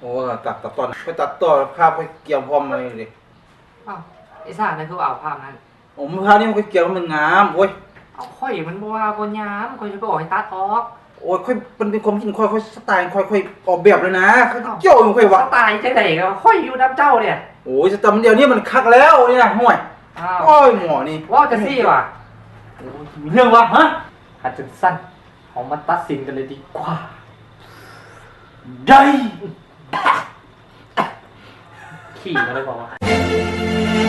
ໂອ້ ຕັດ ຕັດຕອນ ຂ້ອຍຕັດຕໍ່ພາບ ຂ້ອຍກຽມພ້ອມເລີຍເດ້. ອ້າວ ອີສານນະ ຄືເອົາພາບນັ້ນ? ໂອ້ ມື້ພາບນີ້ມັນ ຂ້ອຍກຽມມັນງາມ ໂອ້ຍ. ເອົາ ຂ້ອຍມັນບໍ່ວ່າບໍ່ງາມ ຂ້ອຍຊິໄປເອົາໃຫ້ຕັດອອກ. ໂອ້ຍ ຂ້ອຍ ມັນເປັນຄວາມຄິດຂ້ອຍ ຂ້ອຍສະໄຕຂ້ອຍ ຂ້ອຍອອກແບບເລີຍນະ ຂ້ອຍ ເອົ້າ ກ່ຽວຂ້ອຍວ່າ ສະໄຕຈັ່ງໃດ ຂ້ອຍຢູ່ນຳເຈົ້າເດ້. ໂອ້ຍ ສະໄຕມັນດຽວນີ້ມັນຄັກແລ້ວນີ້ນະ ຫ້ວຍ. ອ້າວ ໂອ້ຍ ໝໍນີ້ ເວົ້າຈັ່ງຊີ້ຫວາ? ໂອ້ຍ ມີເລື່ອງຫວາ ຮະ? ຄັນຈັ່ງຊັ້ນ ເຮົາມາຕັດສິນກັນເລີຍດີກວ່າ. ໄດ້. ຂີ່ມາແລ້ວບໍ່ວະ?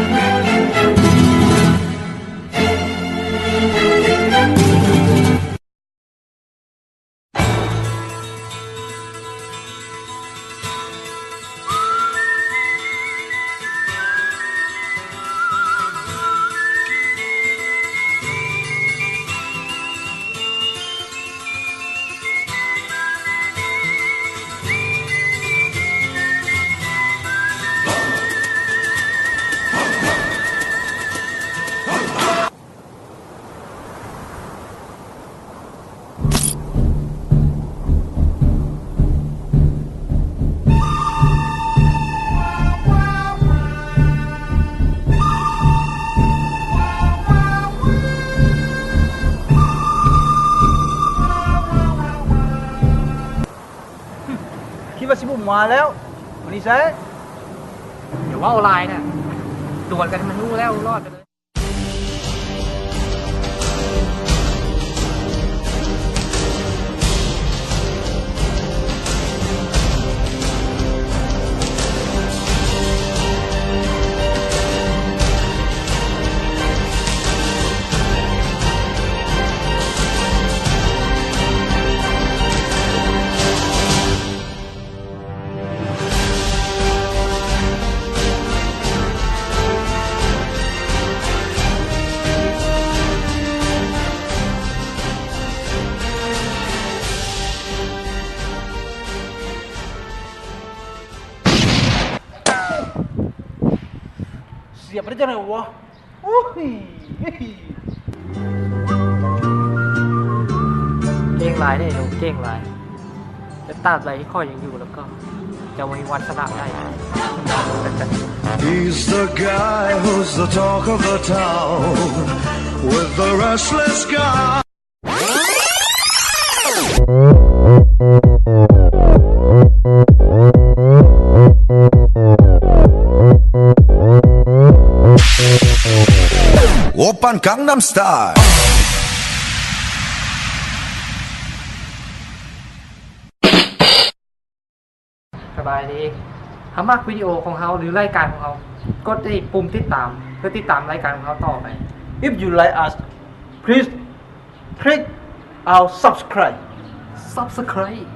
ຄິດວ່າຊິບໍ່ມາແລ້ວ ມັນນິໄຊ. ຢ່າເວົ້າຫຼາຍນະ ດວນກັນໃຫ້ມັນຮູ້ແລ້ວ ລອດໄປເລີຍ. ສຽບໄປໄດ້ຈັ່ງໃດວະ? ໂອ້ຍ ເກັ່ງຫຼາຍເດ້ລູກ ເກັ່ງຫຼາຍ. ແຕ່ຕາບໃດທີ່ຂ້ອຍຍັງຢູ່ແລ້ວກໍ ເຈົ້າບໍ່ມີວັນຊະນະໄດ້. He's the guy who's the talk of the town with the restless guy. ໂອປັນ ກາງນຳສະໄຕລ໌. ສະບາຍດີ. ຖ້າມັກວິດີໂອຂອງເຮົາ ຫຼື ລາຍການຂອງເຮົາ, ກົດທີ່ປຸ່ມຕິດຕາມ ເພື່ອຕິດຕາມລາຍການຂອງເຮົາຕໍ່ໄປ. If you like us, please click our subscribe. Subscribe.